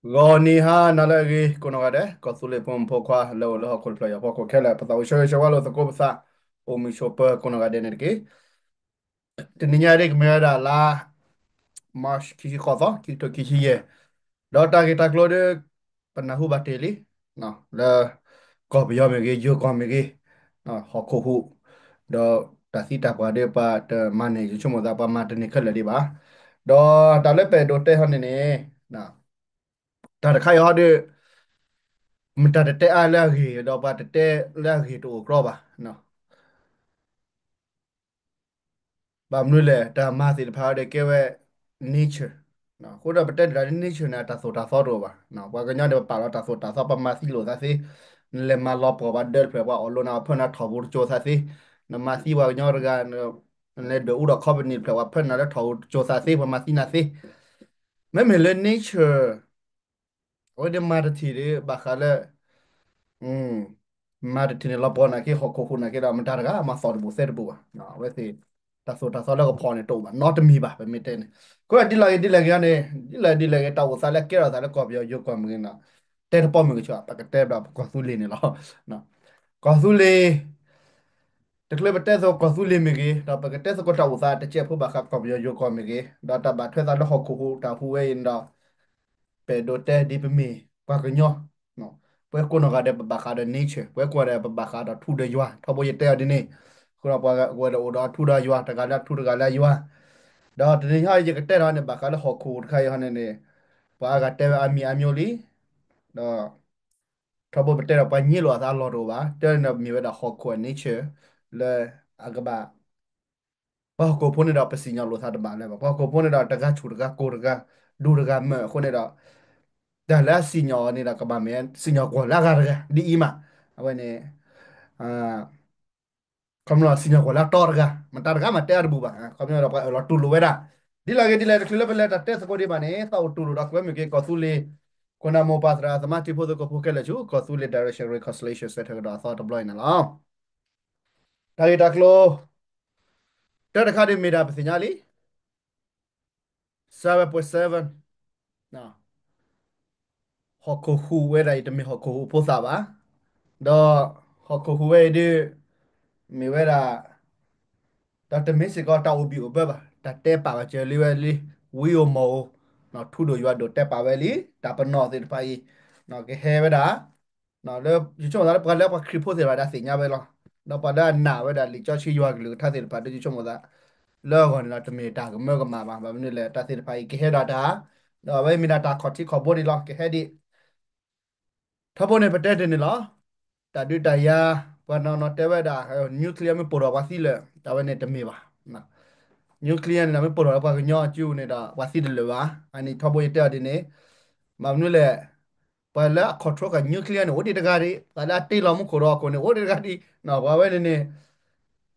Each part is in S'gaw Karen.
ဂီၤနံၤဟါနၤလၢအဂ့ၤ ကိးနီၢ်ဂၤဒဲး ကီၢ်သူလ့ၤဖိမုၣ်ဖိခွါလၢအိၣ်လၢဟီၣ်ခိၣ်တဖျၢၣ်ယီၤဖီခိၣ်ခဲလၢာ် ပသးအိၣ်ဆၢဂ့ၤဆၢဝါလိာ်သကိးပသး အိၣ်မုာ်ဆိးပၢၤကိးနီၢ်ဂၤဒဲးန့ၣ်တက့ၢ်. တနံၤညါဒ်ကမ့ၢ်ဝဲဒၣ်လါ March ခံဆံဃိးသီ ခံကထိခံဆံယဲၢ် ဒီးတၢ်ဂ့ၢ်တၢ်ကျိၤဒီး ပနၢ်ဟူဘၣ်တ့ၢ်လံ လၢ ကီၢ်ပယီၤမ့ၢ်ဂ့ၤ ယိၤကီၢ်မ့ၢ်ဂ့ၤ ဟီၣ်ခိၣ်ဟူး ဒီးတၢ်သံတၢ်ပှၢ်ဒီးပှၤတမၤန့ၢ် ယဆိကမိၣ်သးပှၤမၤတန့ၢ်ခဲလၢာ်ဒံးဘၣ်. ဒီးတၢ်လၢပအဲၣ်ဒိးတဲဟီန့ၣ်န့ၣ် တၢ်တခါအံၤဟီဒီး မတၤတတဲအါလၢအဂ့ၢ် ဒီးပှၤတတဲလၢအဂ့ၢ်တအိၣ်ကြီဘၣ်. ဘၣ်မနုၤလဲၣ် တၢ်မၤသ့ၣ်တဖၣ်ဒီးကဲဝဲ nature အဃိဒီးပတဲဒ်လၢ nature န့ၣ် တၢ်သိၣ်တၢ်သီတအိၣ်ဘၣ်. ပှၤကညီန့ၣ် ပပာ်လီၤတၢ်သိၣ်တၢ်သီ ပမၤသံလိာ်သးသ့, နလဲၤမၤလီၤပှီၢ်ပှၤဒၢးတဖျၢၣ် ပှၤအိၣ်လိနၤ ပှၤဖၢနၤထီၣ်ပူၤတစိၤသးသ့, နမၤသံပှၤကညီတဂၤ နလဲၤဒၢးအူဒီး company တဖျၢၣ် ပှၤဖၢနၤလၢထီၣ်ပူၤတစိၤသးသ့ ပှၤမၤသံနၤသ့, မ့မ့ၢ်လၢ nature အဝဲန့ၣ်မၤတထံၣ်ဒီး ဘၣ်ဃးလၢ မၤတထံၣ်န့ၣ် လီၤပှီၢ်နာ်က့ ဟီၣ်ခိၣ်ဟူးနာ်က့ဒီး မတၤတဂၤမၤသီၣ်တဘူၣ်သဲတဘူၣ်ဘၣ်. အဝဲသ့ၣ် တၢ်သိၣ်တၢ်သီလၢကဖီၣ်န့ၣ် တအိၣ်ဘၣ် နီတမံၤဘၣ် ပမ့ၢ်တဲန့ၣ်. အဃိဒ်လဲၣ်ဂ့ၤဒ်လဲၣ်ဂ့ၤန့ၣ် ဒ်လဲၣ်ဒ်လဲၣ်ဂ့ၤ တၢ်အိၣ်သးလၢကဲထီၣ်သးလၢကီၢ်ပယီၤယိၤကီၢ်မ့ၢ်ဂ့ၤန့ၣ် တဲတပီၢ်မုၢ်ကဆၢ ပကတဲဘၣ်ပကီၢ်သူလ့ၤန့ၣ်လီၤ. ကီၢ်သူလ့ၤ တချုးပတဲသကိးကီၢ်သူလ့ၤမ့ၢ်ဂ့ၤ ဒီးပကတဲသကိးတၢ်အိၣ်သးတစဲးဖိဘၣ်ဃးကီၢ်ပယီၤယိၤကီၢ်မ့ၢ်ဂ့ၤ ဒီးတၢ်ဘၣ်ထွဲသးလၢဟီၣ်ခိၣ်ဟူးတၢ်ဟူးဝဲအံၤန့ၣ်ဒီး ပအဲၣ်ဒိးတဲဒ်ပမ့ၢ်ပှၤကညီ ပဝဲကိးနီၢ်ဂၤဒဲး ပဘၣ်ဃးဒီး nature ပဝဲကိးဂၤဒဲး ပဘၣ်ဃးဒီးထူဒီးယွၤ ထီဘိယတဲအီၤဒ်န့ၣ်, အဃိဒီးပှၤကိးဂၤဒဲးအိၣ်ဒီးအထူဒီးယွၤ တဂၤလၢအထူတဂၤလၢအယွၤ, ဒီးတနံၤညါယကတဲထီၣ်န့ၣ် ဘၣ်ဃးလၢဟီၣ်ခိၣ်တခါအံၤဟီန့ၣ်န့ၣ် ပှၤအါဂၤတဲဝဲအါမံၤအါမျိၤလံ, ဒီး ထီဘိပတဲဒီးပှၤညံလိာ်အသးအလီၢ်တအိၣ်ဘၣ်, တဲန့ၣ်ဒီးမ့ၢ်ဝဲဒၣ်ဟီၣ်ခိၣ်အ nature လၢအကဘၣ် ပှၤဟီၣ်ခိၣ်ဖိန့ၣ်ဒီးပစံၣ်ညီၣ်လိာ်သးတဘၣ်လၢၤဘၣ်, ပှၤဟီၣ်ခိၣ်ဖိန့ၣ်ဒီးတဂၤဆူၣ်တဂၤကိၢ်တဂၤ ဒူတဂၤမၢာ်အဃိန့ၣ်ဒီး တၢ်လၢအစံၣ်ညီၣ်အီၤန့ၣ်ဒီးကဘၣ်မ့ၢ်စံၣ်ညီၣ်ကွီၢ်လၢအဂၤတဂၤ ဒ်အံၤမး, အဝဲန့ၣ် ခီဖျိစံၣ်ညီၣ်ကွီၢ်လၢအတီတဂၤ မတၤတဂၤမးတဲအါတဘူၣ်ဘၣ်, ခီဖျိဒီးပှၤအၢၣ်လီၤတူၢ်လိာ်ဝဲဒၣ်, ဒ်လဲၣ်ဂ့ၤဒ်လဲၣ် တချုးလၢပလဲၤတၢ်တဲသကိးဒံးဘၣ်န့ၣ် သးအိၣ်တူၢ်လိာ်ဒီးကွဲမုာ်က့ၤကီၢ်သူလ့ၤ ခိၣ်နၢ်မိၢ်ပၢ်သရၣ်သမါတံၤဖိသကိးဖိခဲလၢာ်ဆူ ကီၢ်သူလ့ၤ Direction Reconciliation Center ကဒီးအသီတဘျီအံၤန့ၣ်လီၤ. တၢ်ဂ့ၢ်တၢ်ကျိၤ တၢ်တခါဒ်မ့ၢ်ဒၣ်ပသ့ၣ်ညါလံ seven point seven ဟီၣ်ခိၣ်ဟူးဝဲဒၣ်အံၤ တမ့ၢ်ဟီၣ်ခိၣ်ဟူးဖိသၣ်ဘၣ်, ဒီးဟီၣ်ခိၣ်ဟူးဝဲအံၤဒ် မ့ၢ်ဝဲဒၣ် ဒီးတမ့ၢ်စ့ၢ်ကီးတၢ်အိၣ်ဘံၣ်အိၣ်ဘၢဘၣ်, တၢ်တဲပာ်ဝဲစၢၤလံဝဲလံ, ဝံဧိၤမီၣ်ဧိၤ, ထူဒိၣ်ယွၤဒိၣ်တဲပာ်ဝဲလံ, တၢ်ပနီၣ်သ့ၣ်တဖၣ်အံၤ, ကဟဲဝဲဒၣ် လၢ ယဆိကမိၣ်သးလၢပှၤလၢပှၤခရံာ်ဖိသ့ၣ်တဖၣ်ဒၣ်သ့ၣ်ညါဝဲလီၤ, ဒီးပှၤလၢအနာ်ဝဲဒၣ်လံာ်စီဆှံယွၤကလုၢ်ကထါသ့ၣ်တဖၣ်ဒီး ယဆိကမိၣ်သး လၢအဂီၢ်န့ၣ်ဒီး တမ့ၢ်တၢ်ကမၢကမၣ်ဘၣ်, ဘၣ်မနုၤလဲၣ် တၢ်သ့ၣ်တဖၣ်အံၤကဟဲဒီးတၢ်, ဒီးအဝဲမ့ၢ်ဒၣ်တၢ်ခီၣ်ထံးခီၣ်ဘိဒံးလီၤ, ကဟဲဒံး ထီဘိန့ၣ် ပတဲတ့ၢ်န့ၣ်လီၤ. တၢ်ဒုးတၢ်ယၤ ပှၤနီၢ်နီၢ်တဲဝဲဒၣ် nuclear မ့ၢ်ပိာ်ထီၣ်ပှၤသံလၢာ် တၢ်ဝဲန့ၣ်တမ့ၢ်ဘၣ်. nuclear န့ၣ်ဒီး မ့ၢ်ပိာ်ထီၣ်လၢပှၤကညီအစုန့ၣ်ဒီး ပှၤသံတလၢာ်ဘၣ်. အန့ၣ်ထီဘိယတဲအီၤဒ်န့ၣ်, ဘၣ်မနုၤလဲၣ်, ပှၤလၢအ control က nuclear န့ၣ် အိၣ်ဒံးတဂၤဒံး, ပှၤလၢအတ့လီၤမူခိၣ်ဒီးအခိၣ်န့ၣ် အိၣ်ဒံးတဂၤဒံး, ပှၤဝဲန့ၣ်န့ၣ်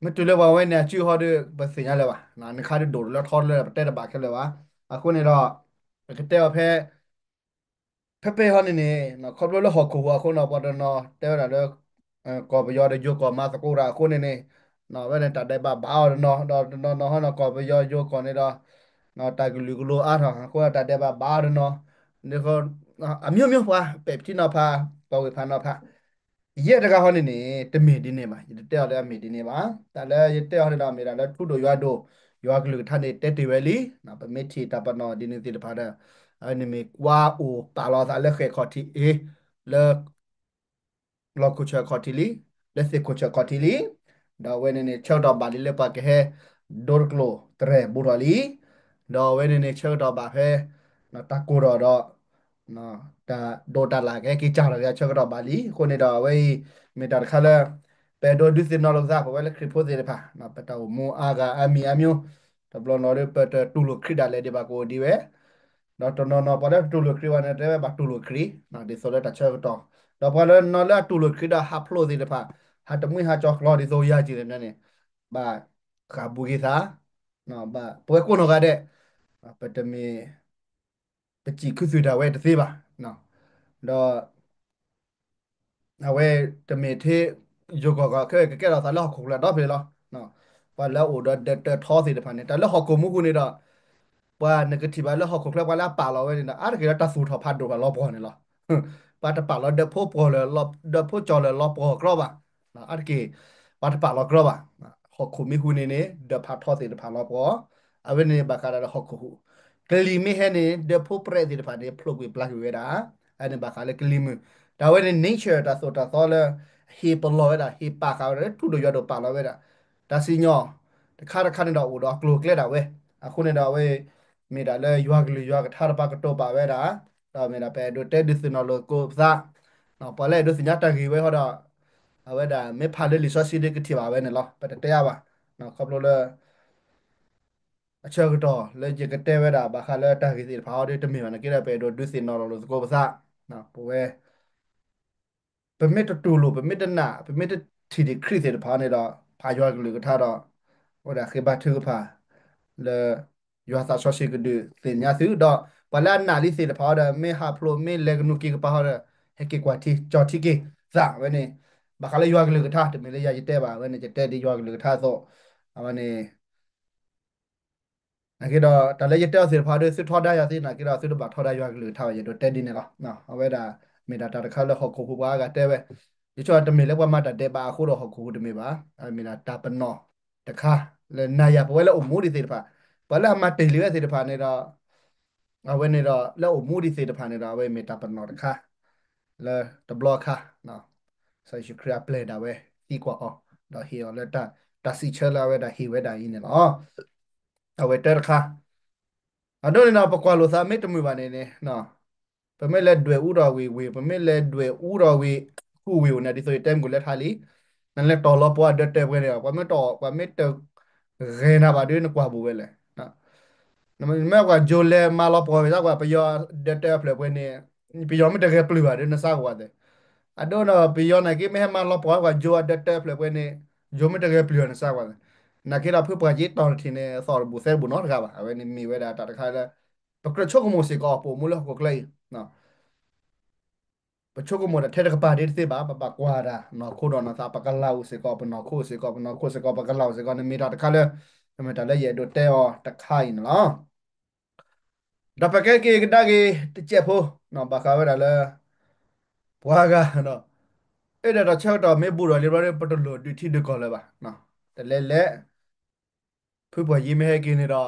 မ့ၢ်တုၤလၢပှၤဝဲန့ၣ်အစုဟီဒီး ပသ့ၣ်ညါလၢၤဘၣ်. နခါဒ်ဒိၣ်လၢထီလၢပတဲတဘၣ်ခဲလၢာ်ဘၣ်. အဃိန့ၣ်ဒီး ပကတဲအီၤဖဲ ဖဲဖဲဟီန့ၣ်န့ၣ် ခီဖျိလၢဟီၣ်ခိၣ်ဟူးအဃိန့ၣ် ပှၤတနီၤတဲဝဲဒၣ်လၢ ကီၢ်ပယီၤဒီးယိၤကီၢ်မၤသကိးတၢ်အဃိန့ၣ်န့ၣ်, ဝဲန့ၣ်တၢ်ဒဲးဘးဘၣ်အီၤတနီၤ, ဒီးတနီၤနီၤဟီန့ၣ် ကီၢ်ပယီၤယိၤကီၢ်န့ၣ်ဒီး တၢ်ကလုာ်ကလိၤအါထီၣ် အဃိတၢ်ဒဲးဘးဘၣ်အီၤတနီၤ, အမျိုးမျိုး ပှၤပဲာ်ထံနီၤဖး ပှၤဝ့ၢ်ဖးနီၤဖး ယဲၢ်တဂၤဟီန့ၣ်န့ၣ် တမ့ၢ်ဒ်န့ၣ်ဘၣ်, ယတတဲအီၤလၢအမ့ၢ်ဒ်န့ၣ်ဘၣ်. တၢ်လၢယတဲအီၤန့ၣ်ဒီး မ့ၢ်ဒၣ်လၢထူဒိၣ်ယွၤဒိၣ် ယွၤကလုၢ်ကထါန့ၣ် တဲတ့ၢ်ဝဲလံ. ပမ့ၢ်ထံၣ်တၢ်ပနီၣ်ဒ်န့ၣ်သ့ၣ်တဖၣ်ဒီး အဝဲန့ၣ်မ့ၢ်ကွၢ်အိၣ်ပာ်လီၤသးလၢဃဲၣ်ခီၣ်ထံးအ့ လၢ လီၢ်ခိၣ်ဆၢၣ်ခီၣ်ထံးလံ, လၢသ့ၣ်ခိၣ်ဆၢၣ်ခီၣ်ထံးလံ. ဒီးအဝဲန့ၣ်န့ၣ် ဆၢကတီၢ်ဘၣ်လံလၢပှၤကဟဲ ဒိတကျိၤတရဲၣ်ဘူးထီၣ်လံ. ဒီးအဝဲန့ၣ်န့ၣ် ဆၢကတီၢ်ဘၣ်ဖဲ တၢ်ကိၢ်ထီၣ်ဒီး တၢ်ဒိးတၢ်လၢ်ကဟဲက့ၤစၢ်ထီၣ်က့ၤ ဆၢကတီၢ်ဘၣ်လံ. အဃိန့ၣ်ဒီး အဝဲအံၤ မ့ၢ်တၢ်တခါလၢ ပအဲၣ်ဒိးဒုးသ့ၣ်နီၣ်လိာ်ပသး ပဝဲလၢခရံာ်ဖိသ့ၣ်တဖၣ် ပတၢ်အိၣ်မူအါဂၤအါမံၤအါမျိုး တဘျီနီၤဒီး ပတတူၢ်လိာ်ခရံာ်ဒၣ်လဲာ်ဒံးဘၣ်ကအိၣ်ဒံးဝဲ ဒီးတနီၤနီၤ ပှၤလၢတတူၢ်လိာ်ခရံာ်ဘၣ်န့ၣ် တဲဝဲဘၣ်တူၢ်လိာ်ခရံာ် ဒ်သိးလၢတၢ်ဆၢကတီၢ်, ဒီးပှၤလၢနီၤလၢအတူၢ်လိာ်ခရံာ်ဒီးဟးဖျိးသ့ၣ်တဖၣ် ဟးတမှံဟးကၠီၤကျီဒ်သိးယၤက့ၤန့ၣ်န့ၣ် ဘၣ်ဃးဘူးက့ၤသး, ဘၣ်ပဝဲကိးနီၢ်ဂၤဒဲး ပတမ့ၢ် ပစံၣ်ခူသူၣ်တၢ်ဝဲတသ့ဘၣ်, ဒီး အဝဲတမ့ၢ်ထဲ ယိၤကီၢ်ကီၢ်ခဲအံၤ ကကဲထီၣ်သးလၢဟီၣ်ခိၣ်ချၢဒီဖဲလီၤ. ပှၤလၢအအိၣ်ဒီးဒၢးတၢၢ်ထီသ့ၣ်တဖၣ်န့ၣ် တၢ်လၢဟီၣ်ခိၣ်မူပူၤန့ၣ်ဒီး ပှၤနကထံၣ်ဘၣ်လၢဟီၣ်ခိၣ်ချၢပှၤလၢအပာ်လီၤဝဲန့ၣ်ဒီး အါတက့ၢ်လၢတၢ်သူၣ်ထီၣ်ဖးဒိၣ်ဖးလီၤပှီၢ်န့ၣ်လီၤ. ပှၤတပာ်လီၤဒၢးဖိပှီၢ်လၢ ဒၢးဖိကၠီၤလၢလီၤပှီၢ်ကြီဘၣ်. အါတက့ၢ် ပှၤတပာ်လီၤကြီဘၣ်. ဟီၣ်ခိၣ်မ့ၢ်ဟူးန့ၣ်န့ၣ် ဒၢးဖးထီသ့ၣ်တဖၣ်လီၤပှီၢ်, အဝဲန့ၣ်ဘၣ်ဃးဒီးဟီၣ်ခိၣ်ဟူး, ကလံၤမ့ၢ်ဟဲန့ၣ် ဒၢးဖိပြဲးသ့ၣ်တဖၣ်န့ၣ် ဖျိးကွံာ်ပျၢ်ကွံာ်ဝဲဒၣ်, အန့ၣ်ဘၣ်ဃးလၢကလံၤမုၢ်, တၢ်ဝဲန့ၣ် nature တၢ်သိၣ်တၢ်သီလၢ ဟ့ၣ်ပလီၢ်ဝဲဒၣ် ဟ့ၣ်ပာ်ဃာ်ဝဲဒၣ်လၢထူဒိၣ်ယွၤဒိၣ်ပာ်လီၤဝဲဒၣ်, တၢ်စံၣ်ညီၣ် တခါတခါန့ၣ်ဒီးအိၣ်ဒီးအကျိၤအကျဲဒၣ်ဝဲ, အဃိန့ၣ်ဒီးအဝဲ မ့ၢ်ဒၣ်လၢယွၤကလုၢ်ယွၤကထါတပၤကတိၤပာ်ဝဲဒၣ်, ဒီးမ့ၢ်ဒၣ်ပအဲၣ်ဒိးတဲဒုးသ့ၣ်နီၣ်လိာ်သကိးပသး, ပှၤလၢအဲၣ်ဒိးသ့ၣ်ညါတၢ်ဂ့ၢ်ဝဲဃီဒီး, အဝဲဒၣ်မ့ၢ်ဖးလၢလံာ်စီဆှံဒီးကထံၣ်ဘၣ်ဝဲန့ၣ်လီၤ. ပတတဲအါဘၣ်, ခီဖျိလၢ အဆၢကတီၢ်လၢယကတဲဝဲဒၣ် ဘၣ်ဃးလၢတၢ်ဂ့ၢ်သ့ၣ်တဖၣ်ဟီဒီး တမ့ၢ်ဘၣ်နာ်က့ဒီး ပအဲၣ်ဒိးဒုးသ့ၣ်နီၣ်ထီၣ်လိာ်သကိးပသး, ပဝဲ ပမ့ၢ်တတူၢ်လိာ် ပမ့ၢ်တနာ် ပမ့ၢ်တထံၣ်ဒံးခရံာ်သ့ၣ်တဖၣ်န့ၣ်ဒီး ဖးယွၤကလုၢ်ကထါဒီး အိၣ်ဒၣ်ဃ့ဘါထုကဖၣ် လၢ ယွၤသးစီဆှံကဒုးသ့ၣ်ညါသု ဒီးပှၤလၢအနာ်လံသ့ၣ်တဖၣ်ဟီဒီး မ့ၢ်ဟးဖျိး မ့ၢ်လဲၤကနူးက့ၤကပၤဟီဒီး ဟဲက့ၤကွၢ်ထံ ကၠီထံက့ၤသးဝဲန့ၣ်, ဘၣ်ဃးလၢယွၤကလုၢ်ကထါ တမ့ၢ်လၢယၤယတဲဘၣ် အဝဲန့ၣ် ယတဲဒ်ယွၤကလုၢ်ကထါအသိး, အဝဲန့ၣ် နာ်က့ဒီး တၢ်လၢယတဲအီၤသ့ၣ်တဖၣ်ဒီး သုထီဒါယၤသ့ နာ်က့ဒီး သုတဘၣ်ထီဒါယွၤကလုၢ်ကထါဘၣ် ယအဲၣ်ဒိးတဲဒ်န့ၣ်လီၤ. အဝဲဒၣ် မ့ၢ်ဒၣ်တၢ်တခါလၢဟီၣ်ခိၣ်ဟူးပှၤအါဂၤတဲဝဲ, ယဆိကမိၣ်တမ့ၢ်လၢပှၤမၤတၢ်ဒဲးဘးအဃိဒီးဟီၣ်ခိၣ်ဟူးတမ့ၢ်ဘၣ်, မ့ၢ်ဒၣ်တၢ်ပနီၣ်တခါ လၢနၤယၤပဝဲလၢအိၣ်မူဒံးသ့ၣ်တဖၣ်, ပှၤလၢအမၤတ့ၢ်လံဝဲသ့ၣ်တဖၣ်န့ၣ်ဒီး အဝဲန့ၣ်ဒီး လၢအိၣ်မူဒံးသ့ၣ်တဖၣ်န့ၣ်ဒီး အဝဲမ့ၢ်တၢ်ပနီၣ်တခါ လၢတဘျီအခါ စီၤယ့ၣ်ၡူးခရံာ်အပျဲၢ်ဒၣ်ဝဲသံကွၢ်အီၤ, ဒီးဟ့ၣ်အီၤလၢတၢ်စံးဆၢလၢအဝဲဒၣ်ဟ့ၣ်ဝဲဒၣ်အံၤန့ၣ်လီၤ. အဝဲတၢတခါ, အဒိန့ၣ်ဒီး ပကွၢ်လိာ်သးမ့ၢ်တမုာ်ဘၣ်န့ၣ်န့ၣ်, ပမ့ၢ်လဲၤဒွဲၣ်အူထီၣ်ဝံၤဝံၤ ပမ့ၢ်လဲၤဒွဲၣ်အူထီၣ်ဝံၤ ဃုဝံၤအိၣ်န့ၣ် ဒ်သိးယတဲမုၢ်လၢထါလံ, နလဲၤတီၢ်လီၤပှၤဒၢးတၢၢ်ပှဲၤန့ၣ်ဒီး ပှၤမ့ၢ်တီၢ် ပှၤမ့ၢ်တဂဲၤနၤဘၣ်ဒီး နကွၢ်ဘူးဝဲလဲၣ် နမ့ၢ်ကွၢ်ကၠိလဲၤမၤလီၤပှီၢ်ဝဲ သးကွၢ်ပယီၤဒၢးတၢၢ်အဖျၢၣ်ပှဲၤန့ၣ်, ပယီၤမ့ၢ်တဂဲၤပျုၢ်ဘၣ်ဒီး နစးကွၢ်သ့, အဒိဒီး ပယီၤနာ်က့မ့ၢ်ဟဲမၤလီၤပှီၢ်ကွၢ်ကၠိအဒၢးတၢၢ်အဖျၢၣ်ပှဲၤန့ၣ်, ကၠိမ့ၢ်တဂဲၤပျုၢ်ဘၣ် နစးကွၢ်သ့, နာ်က့ဒီး ဖုပှၢ်က့တီၢ်တထံၣ်န့ၣ် သီၣ်တဘူၣ်သဲတဘူၣ်နီတဂၤဘၣ်. အဝဲန့ၣ်မ့ၢ်ဝဲဒၣ်တၢ်တခါလၢ ပကြၢးဆိကမိၣ်စ့ၢ်ကီး ပအိၣ်မူလၢဟီၣ်ခိၣ်ချၢအံၤ ပဆိကမိၣ်တၢ်ထဲတကပၤဒ်တသ့ဘၣ်, ပဘၣ်ကွၢ်တၢ်နီၢ်ခိဒီးနီၢ်သး ပကလၤအိၣ်စ့ၢ်ကီး ပနီၢ်ခိစ့ၢ်ကီး ပနီၢ်ခိစ့ၢ်ကီး ပကလၤအိၣ်စ့ၢ်ကီးန့ၣ် မ့ၢ်တၢ်တခါလၢ မ့ၢ်တၢ်လၢယအဲၣ်ဒိးတဲအီၤတခါအံၤန့ၣ်လီၤ. ဒီးပကဲက့ၤကဒါက့ၤတစဲးဖိ ဘၣ်ဃးဝဲဒၣ်လၢ ပှၤဂၤ အဲၣ်ဒိးတၢ်ဆၢကတီၢ်မ့ၢ်ဘူးဒီးလံဘျီဒီး ပတလိၣ်ဒုးထံဒုးကီၢ်လၢၤဘၣ်. တလဲၤလဲၤ ဖုပှၢ်ယံၤမ့ၢ်ဟဲက့ၤန့ၣ်ဒီး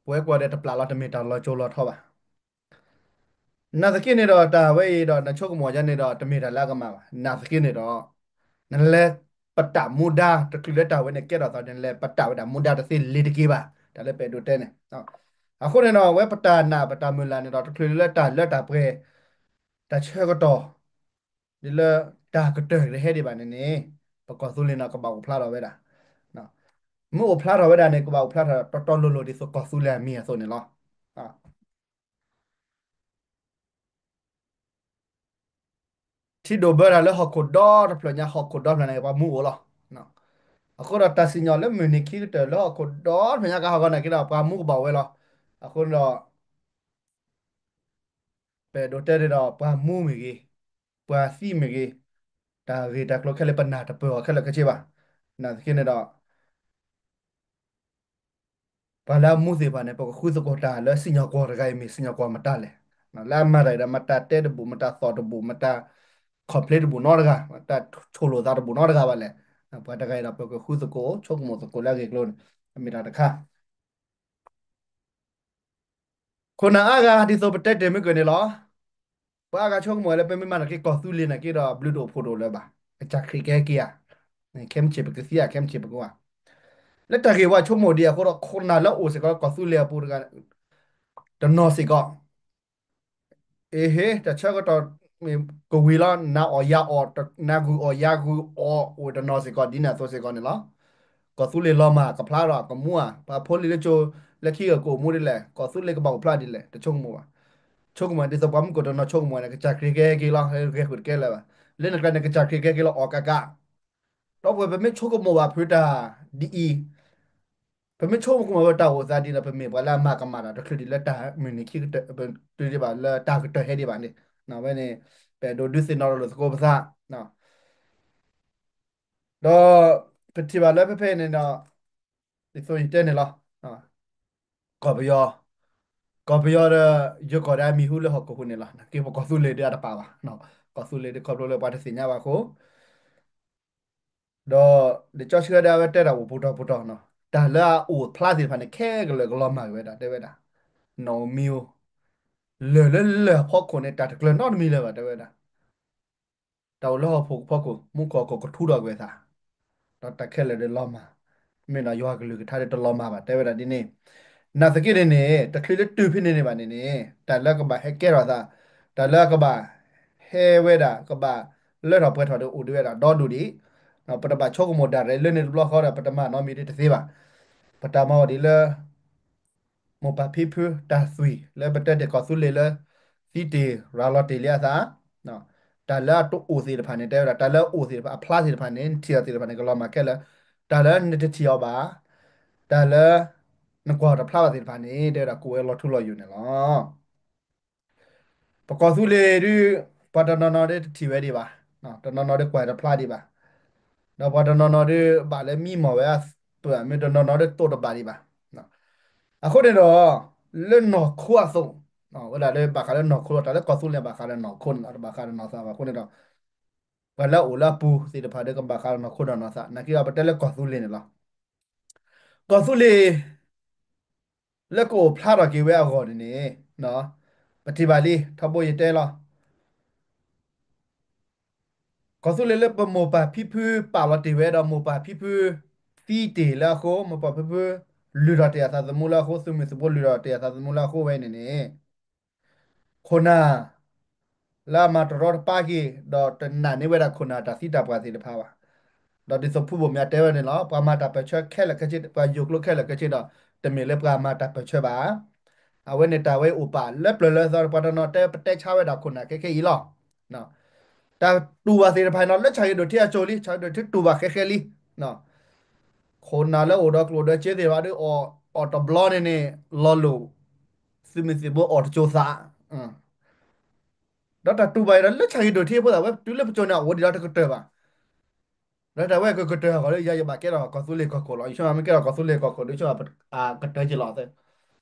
ပဝဲကွၢ်ဒီးတပျၢ်လီၤ တမ့ၢ်တၢ်လီၤကၠိလီၤထီဘၣ်. နာ်သက့န့ၣ်ဒီး တၢ်ဝဲအံၤဒီး နဆိကမိၣ်ယါန့ၣ်ဒီး တမ့ၢ်တၢ်လၢအကမၣ်ဘၣ်. နာ်သက့န့ၣ်ဒီး နလဲၤပတာ်မူဒါ တချုးလၢတၢ်ဝဲန့ၣ်ကဲထီၣ်သးန့ၣ် နလဲၤပတာ်ဝဲဒၣ်မူဒါတသ့လ့ၤတက့ၢ်ဘၣ်. တၢ်လၢပအဲၣ်ဒိးတဲန့ၣ် အဃိန့ၣ်ဒီး အဝဲပတၢ်နာ်ပတၢ်မုၢ်လၢ်န့ၣ်ဒီး တချုးလၢတၢ်လၢတၢ်ပှဲၤ တၢ်ဆၢကတီၢ် ဒ်လၢတၢ်ကတၢၢ်တဟဲဒံးဘၣ်န့ၣ်န့ၣ် ပကီၢ်သူလ့ၤန့ၣ် ကဘၣ်အိၣ်ဖျါထီၣ်ဝဲဒၣ်. မ့ၢ်အိၣ်ဖျါထီၣ်ဝဲဒၣ်န့ၣ် ကဘၣ်အိၣ်ဖျါထီၣ်တီတီလိၤလိၤဒ်သိးကီၢ်သူလ့ၤအမံၤအသိးန့ၣ်လီၤ. ထံဒိၣ်ဘၢတၢ်လၢဟီၣ်ခိၣ်ဒီတဖျၢၣ်ညါ ဟီၣ်ခိၣ်ဒီဖျၢၣ်န့ၣ် ပှၤမူအိၣ်လီၤ. အဃိဒီးတၢ်စံၣ်ညီၣ်လၢမုၢ်နံၤခံကတၢၢ်လၢဟီၣ်ခိၣ်ဒီတဖျၢၣ်ညါကဟးဂီၤနာ်က့ဒီး ပှၤမူကဘၣ်ဝဲလီၤ. အဃိန့ၣ်ဒီး ပအဲၣ်ဒိးတဲန့ၣ်ဒီး ပှၤမူမ့ၢ်ဂ့ၤ, ပှၤသံမ့ၢ်ဂ့ၤ, တၢ်ဂ့ၢ်တၢ်ကျိၤခဲလၢာ်ပနၢ်တပၢၢ်အီၤခဲလၢာ်ခဲဆ့ဘၣ်. နာ်သက့န့ၣ်ဒီး ပှၤလၢအမူသ့ၣ်တဖၣ်န့ၣ် ပကဃုသကိးတၢ်လၢစံၣ်ညီၣ်ကွီၢ်တဂၤအံၤ မ့ၢ်စံၣ်ညီၣ်ကွီၢ်မတၤလဲၣ်. လၢအမၤတၢ်အံၤဒီး မတၤတဲတဘူၣ် မတၤသီၣ်တဘူၣ် မတၤ complain တဘူၣ်နီတဂၤ မတၤဆိၣ်လိာ်သးတဘူၣ်နီတဂၤဘၣ်လဲၣ်. ပှၤတဂၤအံၤဒီး ပကဃုသကိး ဆိကမိၣ်သကိးလၢအဂ့ၢ်အကျိၤန့ၣ် မ့ၢ်တၢ်တခါ ခိၣ်နၢ်အါဂၤ ဒ်သိးပတဲတ့ၢ်မုၢ်ကၢၢ်န့ၣ်လီၤ. ပှၤအါဂၤဆိကမိၣ်လၢ ပမ့ၢ်မၤနာ်က့ကီၢ်သူလ့ၤနာ်က့ဒီး ဘျုးတအိၣ်ဖှိၣ်တအိၣ်လၢၤဘၣ်. ကစၢ်ခရံာ်ကဟဲက့ၤဧါ. ခဲမုၢ်ဆ့ၣ်ပကသံဧါ, ခဲမုၢ်ဆ့ၣ်ပကဝါ. လၢတၢ်ဂ့ၢ်ဝဲဆိကမိၣ်ဒ်အဃိဒီး ခိၣ်နၢ်လၢအိၣ်စ့ၢ်ကီးလၢကီၢ်သူလ့ၤအပူၤတဂၤ တနီၤစ့ၢ်ကီး အ့ဟ့ တၢ်ဆၢကတီၢ်မ့ၢ်ကဝံၤလီၤ နၤအီၣ်ယၤအီၣ် နၤဂုာ်အီၣ်ယၤဂုာ်အီၣ် အိၣ်တနီၤစ့ၢ်ကီး ဒ်န့ၣ်အသိးစ့ၢ်ကီးန့ၣ်လီၤ. ကီၢ်သူလ့ၤလီၤမၢ်ကဖျါဒီးကမူဧါ, ပှၤဖိလံၤလၢကၠိလၢခံဂၤကအိၣ်မူဒ်လဲၣ်, ကီၢ်သူလ့ၤကဘၣ်အိၣ်ဖျါဒ်လဲၣ်, တဆိကမိၣ်ဘၣ်. ဆိကမိၣ်ဒ်သိးပှၤမုၢ်ကိၣ်တနီၤဆိကမိၣ်န့ၣ် ကစၢ်ခရံာ်ကဟဲက့ၤလီၤ, ဂဲၤဃုာ်တကဲလၢၤဘၣ်. လၢနကျါန့ၣ် ကစၢ်ခရံာ်ကဟဲက့ၤလီၤအီၣ်ကးကး ဒီပုၢ်ဝဲၢ် ပမ့ၢ်ဆိကမိၣ်ဘၣ်ဖုးတၢ်ဒ်အံၤ, ပမ့ၢ်ဆိကမိၣ်ဘၣ်တၢ်အိၣ်သးဒ်န့ၣ် ပမ့ၢ်ပှၤလၢအမၤကမၣ်တၢ်တချုးဒံးလၢတၢ်မုၢ်နံၤခံကတၢၢ် တုၤဒံးဘၣ်လၢတၢ်ကတၢၢ်ဟဲဒံးဘၣ်န့ၣ်, ဝဲန့ၣ် ပအဲၣ်ဒိးဒုးသ့ၣ်နီၣ်ထီၣ်လိာ်သကိးပသး ဒီးပထံၣ်ဘၣ်လၢဖဲဖဲန့ၣ်ဒီး ဒ်သိးယတဲန့ၣ်လီၤ. ကီၢ်ပယီၤ, ကီၢ်ပယီၤဒီး ယိၤကီၢ်ဒီးအမံၤဟူလၢဟီၣ်ခိၣ်ဟူးန့ၣ်လီၤ. နာ်က့ပကီၢ်သူလ့ၤဒီးအတပာ်ဘၣ်. ကီၢ်သူလ့ၤဒီးခီဖျိလၢပှၤတသ့ၣ်ညါဘၣ်အဃိ ဒီး လံာ်စီဆှံဒၣ်ဝဲတဲတၢ်အိၣ်ပူၤတီၤပူၤတီၤနီၤ, တၢ်လၢအအိၣ်ဖျါသ့ၣ်တဖၣ်န့ၣ် ခဲကလၢာ်ကလီၤမၢ်ကွံာ်ဝဲဒၣ် တဲဝဲဒၣ်, နီၢ်ဧိၤမံၤဧိၤ, လၢၢ်လၢလၢၢ်အဖီခိၣ်န့ၣ် တၢ်တကျၢၤနီတမံၤလၢၤဘၣ် တဲဝဲဒၣ်. တၢ်အိၣ်လၢဟီၣ်ခိၣ်ဖီခိၣ် မူခိၣ်ဟီၣ်ခိၣ်ကထူထီၣ်ကွံာ်အသး, ဒီးတၢ်ခဲလၢာ်ဒီးလီၤမၢ်, မ့ၢ်ဒီးယွၤကလုၢ်ကထါဒီးတလီၤမၢ်ဘၣ် တဲဝဲဒၣ်ဒ်န့ၣ်. နာ်သက့န့ၣ်န့ၣ် တချုးလၢတုၤဖဲန့ၣ်န့ၣ်ဘၣ်န့ၣ်န့ၣ် တၢ်လၢကဘၣ်ဟဲကဲထီၣ်သး, တၢ်လၢကဘၣ်ဟဲဝဲဒၣ် ကဘၣ်လၢထီၣ်ပှဲၤထီၣ်ဒီးအိၣ်ဒံးဝဲဒၣ်ဒီဒူၣ်ဒံး, ပတဘၣ်ဆိကမိၣ်ဒၣ်ရဲၣ်လၢန့ၣ်တဘျီဃီဒီး ပတမၤနီတမံၤဒ်တသ့ဘၣ်. ပတၢ်မၤအီၤဒ်လၢ မိၢ်ပၢ်ဖံဖုတၢ်သွံၣ် လၢပတဲတ့ၢ်ကီၢ်သူလ့ၤလၢ သံတ့ၢ်ရၤလီၤတ့ၢ်လံအသး, တၢ်လၢအတအိၣ်သ့ၣ်တဖၣ်န့ၣ် တဲဝဲဒၣ် တၢ်လၢအအိၣ်သ့ၣ်တဖၣ် အဖျါသ့ၣ်တဖၣ်န့ၣ် နထံၣ်အီၤသ့ၣ်တဖၣ်န့ၣ် ကလီၤမၢ်ခဲလၢာ်, တၢ်လၢနတထံၣ်အီၤဘၣ်, တၢ်လၢ နကွၢ်တဖျါဘၣ်သ့ၣ်တဖၣ်န့ၣ် တဲဝဲဒၣ်ကအိၣ်ဝဲလီၤထူလီၤယိာ်န့ၣ်လီၤ. ပကီၢ်သူလ့ၤဒုး ပှၤတနီၤနီၤဒုးတထံၣ်ဝဲဒံးဘၣ်, တနီၤနီၤဒုးကွၢ်တဖျါဒံးဘၣ်, ဒီးပှၤတနီၤနီၤဒုးဘၣ်လၢမံမီၢ်ဝဲအပၢၢ် မ့ၢ်တနီၤနီၤဒုးတိၢ်တဘၣ်ဒံးဘၣ်. အဃိန့ၣ်ဒီး လၢနီၢ်ခိအသိး, ဝဲဒၣ်လၢဘၣ်ဃးလၢနီၢ်ခိလီၤ, တၢ်လၢကီၢ်သူလ့ၤဘၣ်ဃးလၢနီၢ်ခိန့ၣ်လီၤ, တဘၣ်ဃးလၢနီၢ်သးဘၣ်. အဃိန့ၣ်ဒီး ပှၤလၢအအိၣ်လၢအပူၤသ့ၣ်တဖၣ်ဒီးကဘၣ်ဃးလၢနီၢ်ခိဒီးနီၢ်သး, နာ်က့ဒီးပတဲလၢကီၢ်သူလ့ၤန့ၣ်လီၤ. ကီၢ်သူလ့ၤ လၢကအိၣ်ဖျါထီၣ်က့ၤဝဲအဂီၢ်န့ၣ်န့ၣ်, ပထံၣ်ဘၣ်လံ ထီဘိယတဲလီၤ. ကီၢ်သူလ့ၤလၢပမိၢ်ပၢ်ဖံဖုပာ်လီၤတ့ၢ်ဝဲဒီး မိၢ်ပၢ်ဖံဖုသံတ့ၢ်လၢအဃိ, မိၢ်ပၢ်ဖံဖုလုၢ်ထီၣ်တ့ၢ်အသးသမူလၢအဃိ, သုးမုၢ်သံၣ်ဘိလုၢ်ထီၣ်တ့ၢ်အသးသမူလၢအဃိဝဲန့ၣ်န့ၣ်, ခိၣ်နၢ် လၢအမၤတရီတပါက့ၤ ဒီးတနာ်န့ၢ်ဝဲဒၣ်ခိၣ်နၢ်တၢ်သံတၢ်ပှၢ်သ့ၣ်တဖၣ်ဘၣ်. ဒီးဒ်သိးဖုဘိၣ်မၠးတဲဝဲန့ၣ်လီၤ, ပှၤမၤတၢ်ပၢၢ်ဆၢခဲလၢာ်ခဲဆ့ ပှၤယိၤကျိၤခဲလၢာ်ခဲဆ့ဒီး တမ့ၢ်လၢပှၤမၤတၢ်ပၢၢ်ဆၢဘၣ်. အဝဲန့ၣ်တၢ်ဝဲအိၣ်ပာ်လၢပျၢၤလၢသီ ပှၤတနီၤတဲပတဲဆါဝဲဒၣ်ခိၣ်နၢ်ခဲခဲအံၤလီၤ. တၢ်တူၢ်ဘၣ်သ့ၣ်တဖၣ်န့ၣ်ဒီး လၢဆၣ်ဂ့ၤဒိၣ်ထံအစိၤလံ, ဆၣ်ဂ့ၤဒိၣ်ထံတူၢ်ဘၣ်ခဲခဲလံ. ခိၣ်နၢ်လၢအိၣ်ဒီးကျိၣ်ဒီးစ့သ့ၣ်တဖၣ်ဒီး အီၣ်တဘျီန့ၣ်န့ၣ် လီၤလိၢ် သုးမုၢ်သံၣ်ဘိအီၣ်တစိၤသး, ဒီးတၢ်တူၢ်ဘၣ်အံၤဒီး လၢဆၣ်ဂ့ၤဒိၣ်ထံအဖိသၣ်ဝဲ တုၤလၢပစိၤန့ၣ် အအိၣ်ဒံးဒီးတကတၢၢ်ဘၣ်. လၢတၢ်ဝဲကကတၢၢ်အဂီၢ်လၢ ယၤယဘၣ်ကဲထီၣ်ကီၢ်သူလ့ၤကီၢ်ခိၣ်လီၤ. ယဆိကမိၣ်မ့ၢ်ကဲထီၣ်ကီၢ်သူလ့ၤကီၢ်ခိၣ်ဒီး ယဆိကမိၣ်အကတၢၢ်က့ၤလီၤသ့.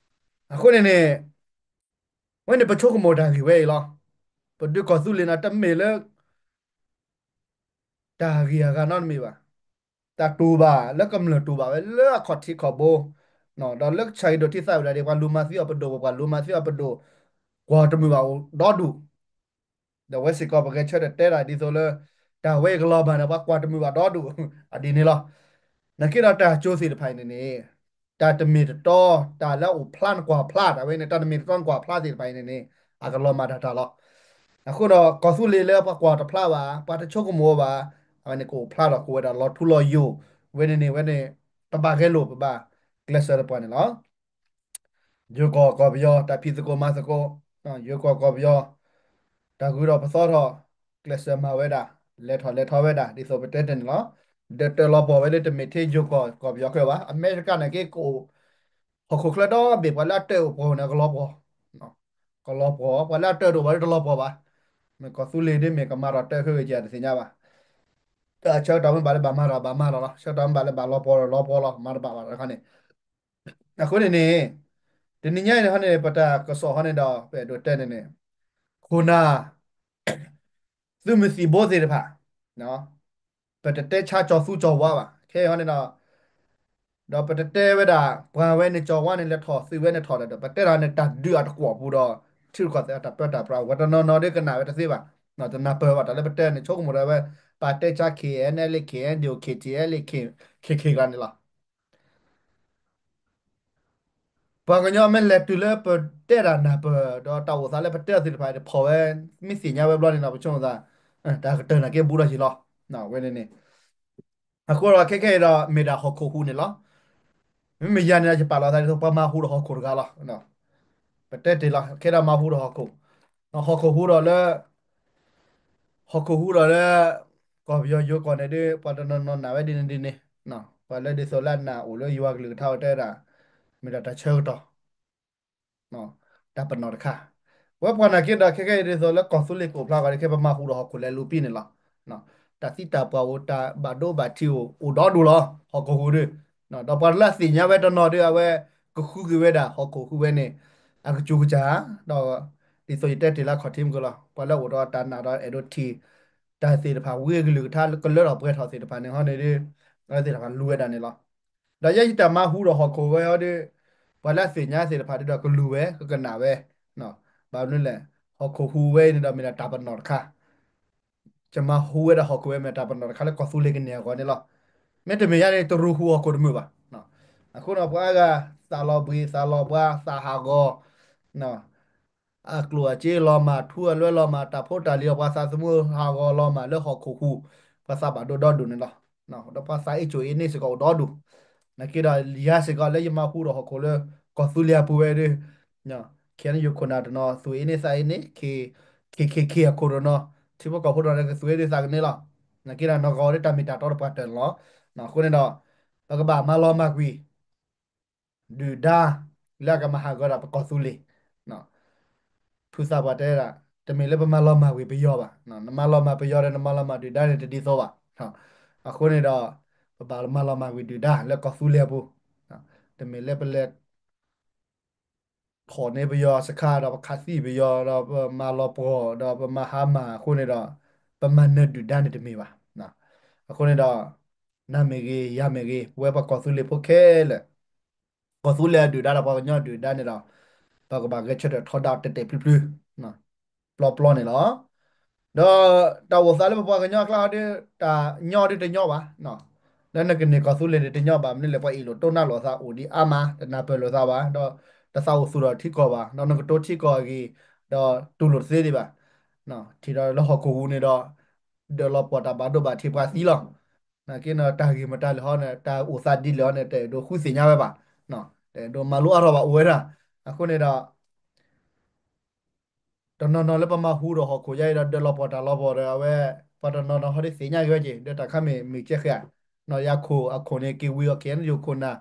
အဃိန့ၣ်န့ၣ် ဝဲန့ၣ်ပဆိကမိၣ်တၢ်ဂ့ၢ်ဝဲအံၤလီၤ. ပဒုးကီၢ်သူလ့ၤန့ၣ် တမ့ၢ်လၢ တၢ်ဂ့ၢ်အဂၤနီတမံၤဘၣ်. တၢ်တူၢ်ဘၣ်လၢကမျၢၢ်တူၢ်ဘၣ်ဝဲလၢအခီၣ်ထံးခီၣ်ဘိ, ဒီးလၢဆၣ်ဂ့ၤဒိၣ်ထံသးဝဲဒၣ်ဒ် ပှၤလူၤမၤသံအီၤပဒိၣ်, ပှၤလူၤမၤသံအီၤပဒိၣ်, ကွၢ်တမုာ်ဘၣ်အိၣ်ဒီဒူၣ်. ဒီးဝဲစ့ၢ်ကီးပဂဲၤဆၢထၢၣ်တဲတၢ်ဒ်သိးလၢ တၢ်ဝဲအံၤကလီၤမၢ်န့ၣ် ပှၤကွၢ်တမုာ်ဘၣ်ဒီဒူၣ်, အဒ်န့ၣ်လီၤ. နာ်က့ဒီးတၢ်ကၠိသ့ၣ်တဖၣ်အံၤန့ၣ်န့ၣ် တၢ်တမ့ၢ်တတီ, တၢ်လၢအအိၣ်ဖျါနကွၢ်ဖျါတၢ်ဝဲန့ၣ် တၢ်တမ့ၢ်တတီနကွၢ်ဖျါသ့ၣ်တဖၣ်အံၤန့ၣ်န့ၣ် အကလီၤမၢ်တၢ်တၢ်လီၤ. အဃိဒီးကီၢ်သူလ့ၤလၢပှၤကွၢ်တဖျါဘၣ်, ပှၤတဆိကမိၣ်ဘၣ်, အဝဲန့ၣ်ကအိၣ်ဖျါထီၣ်ကအိၣ်ဝဲဒၣ်လီၤထူလီၤယိာ်, ဝဲန့ၣ်န့ၣ်ဝဲန့ၣ် ပဘၣ်ဂဲၤလိာ် ပဘၣ်ကျဲးစၢးတပှၢ်န့ၣ်လီၤ. ယိၤကီၢ်ကီၢ်ပယီၤ တၢ်ဖံးသကိးမၤသကိး, ယိၤကီၢ်ကီၢ်ပယီၤ တၢ်ဂုၤထီၣ်ပသီထီၣ်, ကျဲးစၢးမၤဝဲဒၣ်, လဲၤထီၣ်လဲၤထီဝဲဒၣ် ဒ်သိးပတဲတ့ၢ်န့ၣ်လီၤ. ဒီးတၢ်လီၤပှီၢ်ဝဲလၢတမ့ၢ်ထဲယိၤကီၢ်ကီၢ်ပယီၤခဲလၢာ်ဘၣ်, အမဲရကၤန့ၣ်က့ကအိၣ် ဟီၣ်ခိၣ်ချၢဒီဘ့ၣ် ပှၤလၢအတၢၢ်အိၣ်ပှီၢ်န့ၣ် ကလီၤပှီၢ်, ကလီၤပှီၢ်, ပှၤလၢအတၢၢ်တအိၣ်ဘၣ်ဒီးတလီၤပှီၢ်ဘၣ်. မ့ၢ်ကီၢ်သူလ့ၤဒ်မ့ၢ်ကမၤထီၣ်တၢၢ်ဃ့ဂ့ၤကတသ့ၣ်ညါဘၣ်. တၢ်ဆၢကတီၢ်မ့ၢ်ဘၣ်လၢဘၣ်မၤထီၣ်ဘၣ်မၤထီၣ်လီၤ, ဆၢကတီၢ်မ့ၢ်ဘၣ်လၢဘၣ်လီၤပှီၢ်လီၤပှီၢ်လီၤ မၤတဘၣ်ဘၣ်တခါန့ၣ်. အဃိန့ၣ်န့ၣ် တနံၤညါအံၤန့ၣ်ဟီန့ၣ် ပတၢ်ကစီၣ်ဟီန့ၣ်ဒီး ပအဲၣ်ဒိးတဲန့ၣ်န့ၣ် ခိၣ်နၢ် သုးမုၢ်သံၣ်ဘိသ့ၣ်တဖၣ် ပတတဲဆါကၠီၤသူကၠီၤဝါဘၣ်. ခဲအံၤဟီန့ၣ်ဒီး ဒီးပတတဲဝဲဒၣ် ပှၤဝဲန့ၣ်ကၠီၤဝါန့ၣ်လဲၤထီၣ် သုးဝဲန့ၣ်ထီၣ်ဒီး ပတဲဒၣ်န့ၣ် တၢ်ဒုးအတကွီၢ်ပူၤဒီး ထံရူၢ်ကီၢ်သဲးအတၢ်ပၢတၢ်ပြး ပှၤတနီၤနီၤဒ်ကနၣ်ဝဲတသ့ဘၣ်, တနၢ်ပၢၢ်ဘၣ် တၢ်လၢပတဲန့ၣ် ဆိကမိၣ်ဒီးဝဲ ပာ်တဲဆါ KNLA KNDO KTLA KK ကျါန့ၣ်လီၤ. ပှၤကညီမ့ၢ်လဲၤတုၤလၢပတဲတၢ်နၢ်ပၢၢ် ဒီးတၢ်အိၣ်သးလၢပတဲအီၤသ့ၣ်တဖၣ် တဖီၣ်ဝဲ မ့ၢ်သ့ၣ်ညါဝဲဘျီန့ၣ်ဒီး ပဆိကမိၣ်သး တၢ်ကတၢၢ်နာ်က့ဘူးထီၣ်ယံာ်လီၤ. ဝဲန့ၣ်န့ၣ် အဃိဒီးခဲခဲအံၤဒီး မ့ၢ်ဒၣ်ဟီၣ်ခိၣ်ဟူးန့ၣ်လီၤ. မ့မ့ၢ်ယၤန့ၣ်ဒီး ယပာ်လီၤသးဒ်သိးပှၤမၤဟူးဒီးဟီၣ်ခိၣ်တဂၤလီၤ. ပတဲတ့ၢ်လီၤ ခဲဒီးမၤဟူးဒီးဟီၣ်ခိၣ်, ဟီၣ်ခိၣ်ဟူးဒီးလၢ ဟီၣ်ခိၣ်ဟူးဒီးလၢ ကီၢ်ပယီၤယိၤကီၢ်န့ၣ်ဒီး ပှၤတနီၤနီၤနာ်ဝဲဒ်န့ၣ်ဒ်န့ၣ်, ပှၤလၢဒ်သိးလၢအနာ်အိၣ်လၢယွၤကလုၢ်ကထါဝဲတဲဒၣ် မ့ၢ်ဒၣ်တၢ်ဆၢကတီၢ် တၢ်ပနီၣ်တခါ, ဝဲပှၤနာ်က့ဒီးခဲခဲအံၤဒ်သိးလၢကီၢ်သူလ့ၤကအိၣ်ဖျါဂီၤဒီး ခဲပမၤဟူးဒီးဟီၣ်ခိၣ်လဲၤလူၤပံန့ၣ်လီၤ. တၢ်သံတၢ်ပှၢ်အိၣ် တၢ်ဘၣ်ဒိဘၣ်ထံးအိၣ် အိၣ်ဒီဒူၣ်လီၤ ဟီၣ်ခိၣ်ဟူးဒီး ဒီးပှၤလၢအသ့ၣ်ညါဝဲတနီၤဒီး အဝဲကဃုက့ၤဝဲဒၣ်ဟီၣ်ခိၣ်ဟူးဝဲန့ၣ် အကစူၤကစၢ်ဧါ, ဒီးဒ်သိးယတဲတ့ၢ်လၢအခီၣ်ထံးမုၢ်ကလီၤ ပှၤလၢအအိၣ်ဒီးတၢ်နာ်ဒီးအဲၣ်ဒိးထံၣ် တၢ်သ့ၣ်တဖၣ်ဝံအကလုၢ်ကထါကလၢထီၣ်ပှဲၤထီၣ်သ့ၣ်တဖၣ်န့ၣ်ဟီန့ၣ်ဒီး အဝဲသ့ၣ်တဖၣ်လူၤဝဲဒၣ်န့ၣ်လီၤ. ဒီးယဲယတၢ်မၤဟူးဒီးဟီၣ်ခိၣ်ဝဲဟီဒီး ပှၤလၢအသ့ၣ်ညါသ့ၣ်တဖၣ်ဒီးကလူၤဝဲ ကကနၣ်ဝဲ, ဘၣ်မနုၤလဲၣ်, ဟီၣ်ခိၣ်ဟူးဝဲန့ၣ်ဒီးမ့ၢ်ဒၣ်တၢ်ပနီၣ်တခါ ယမၤဟူးဝဲဒၣ်ဟီၣ်ခိၣ်ဝဲမ့ၢ်တၢ်ပနီၣ်တခါလၢကီၢ်သူလ့ၤကန့ၢ်အဂီၢ်န့ၣ်လီၤ. မ့တမ့ၢ်ယၤန့ၣ် တရူးဟူးဟီၣ်ခိၣ်တမုာ်ဘၣ်. အဃိန့ၣ် ပှၤအါဂၤ သးလီၤဘှံးသးလီၤဘှါ သးဟးဂီၤ, အကျိၣ်အစ့လီၤမၢ် ထူအလွဲလီၤမၢ် တၢ်ဖိတၢ်လံၤဒီးပှၤသးသမူဟးဂီၤလီၤမၢ်လၢဟီၣ်ခိၣ်ဟူး, ပှၤသးဘၣ်ဒိဒီဒူၣ်န့ၣ်လီၤ. ဒီးပှၤသးအ့ၣ်ကၠိၣ်အ့ၣ်န့ၣ်စ့ၢ်ကီးအိၣ်ဒီဒူၣ်, နာ်က့ဒီးယၤစ့ၢ်ကီးလၢယမၤဟူးဒီးဟီၣ်ခိၣ်လၢ ကီၢ်သူလ့ၤအပူၤဝဲဒီး ခဲအံၤယခိၣ်နၢ်တနီၤ သူၣ်အ့ၣ်န့ၢ်သးအ့ၣ်န့ၢ် ခ့ခ့ခ့အခိၣ်တနီၤ ထံဖိကီၢ်ဖိတနီၤကသူၣ်အ့ၣ်န့ၢ်သးကန့ၢ်လီၤ. နာ်က့ဒီးနီၢ်ဂီၤဒီးတၢ်မ့ၢ်တၢ်တီတပှၤတၢၢ်န့ၣ်လီၤ. အဃိန့ၣ်ဒီး ပကဘၣ်မၤလီၤမၢ်ကွံာ် ဒုၣ်ဒါ လၢအကမၤဟးဂီၤဒၣ်ပကီၢ်သူလ့ၤ ဖုသးပှၢ်တဲဒၣ် တမ့ၢ်လၢပမၤလီၤမၢ်ကွံာ်ပယီၤဘၣ်, နမၤလီၤမၢ်ပယီၤဒီးနမၤလီၤမၢ်ဒုၣ်ဒါန့ၣ်တဒ်သိးဘၣ်. အဃိန့ၣ်ဒီး ပဘၣ်မၤလီၤမၢ်ကွံာ်ဒုၣ်ဒါလၢကီၢ်သူလ့ၤအပူၤ, တမ့ၢ်လၢပလဲၤ ထီၣ်န့ၢ်ပယီၤစခါဒီးပခးသံပယီၤဒီးပမၤလီၤပှီၢ်ဒီးပမၤဟါမၢ်အဃိန့ၣ်ဒီး ပမၤနၢၤဒုၣ်ဒါန့ၣ်တမ့ၢ်ဘၣ်. အဃိန့ၣ်ဒီး နၤမ့ၢ်ဂ့ၤ ယၤမ့ၢ်ဂ့ၤ ပဝဲပှၤကီၢ်သူလ့ၤဖိခဲလၢာ် ကီၢ်သူလ့ၤအဒုၣ်ဒါဒီးပှၤကညီအဒုၣ်ဒါန့ၣ်ဒီး ပကဘၣ်ဂဲၤဆၢထၢၣ်ထီဒါတဲာ်တဲာ်ဖျုးဖျုး ပျီပျီန့ၣ်လီၤ. ဒီးတၢ်အိၣ်သးလၢပပှၤကညီအကျါဟီဒီး တၢ်ညီဒ်တညီဘၣ်, လၢနကန့ၢ်ကီၢ်သူလ့ၤန့ၣ်တညီဘၣ် မနုၤလဲၣ် ပှၤအ့ၣ်လိာ်တိၢ်နါလိာ်သးအိၣ်ဒံးအါမး တနၢ်ပၢၢ်လိာ်သးဘၣ် ဒီးတသးအိၣ်သူၣ်ထီၣ်ထံကီၢ်ဘၣ် ဒီးနကတိၤထံကီၢ်အဂ့ၢ် ဒီးတူၢ်လိာ်တသ့ဒံးဘၣ်. ထံၣ်ဒီးလၢဟီၣ်ခိၣ်ဟူးန့ၣ်ဒီး ဒၢးလီၤပှီၢ်တၢ်ဘၣ်ဒိဘၣ်ထံးပှၤသံလီၤ. နာ်က့န့ၣ် တၢ်ဂ့ၢ်မတၤလဲၣ်ဟီန့ၣ် တၢ်အိၣ်သးဒ်လဲၣ်ဟီန့ၣ် တအဲၣ်ဒိးဃုသ့ၣ်ညါဝဲဘၣ်, တအဲၣ်ဒိးမၤလိအါထီၣ်ဘၣ်အိၣ်ဝဲဒၣ်. အဃိန့ၣ်ဒီး တနီၤနီၤလၢပမၤဟူးဒီးဟီၣ်ခိၣ်ယါအံၤဒီး ဒၢးလီၤပှီၢ်တၢ်လီၤပှီၢ်ဒီး အဝဲ ပှၤတနီၤနီၤဟီဒ်သ့ၣ်ညါက့ၤဝဲက့ၤ ဒီးတၢ်ခါမ့ၢ်မ့ၢ်ကဲဃဲဧါ, ယခိၣ်အခိၣ်န့ၣ်က့ၤဝံၤအီၤ ခ့ၣ်အဲၣ်ယူၣ်ခိၣ်နၢ်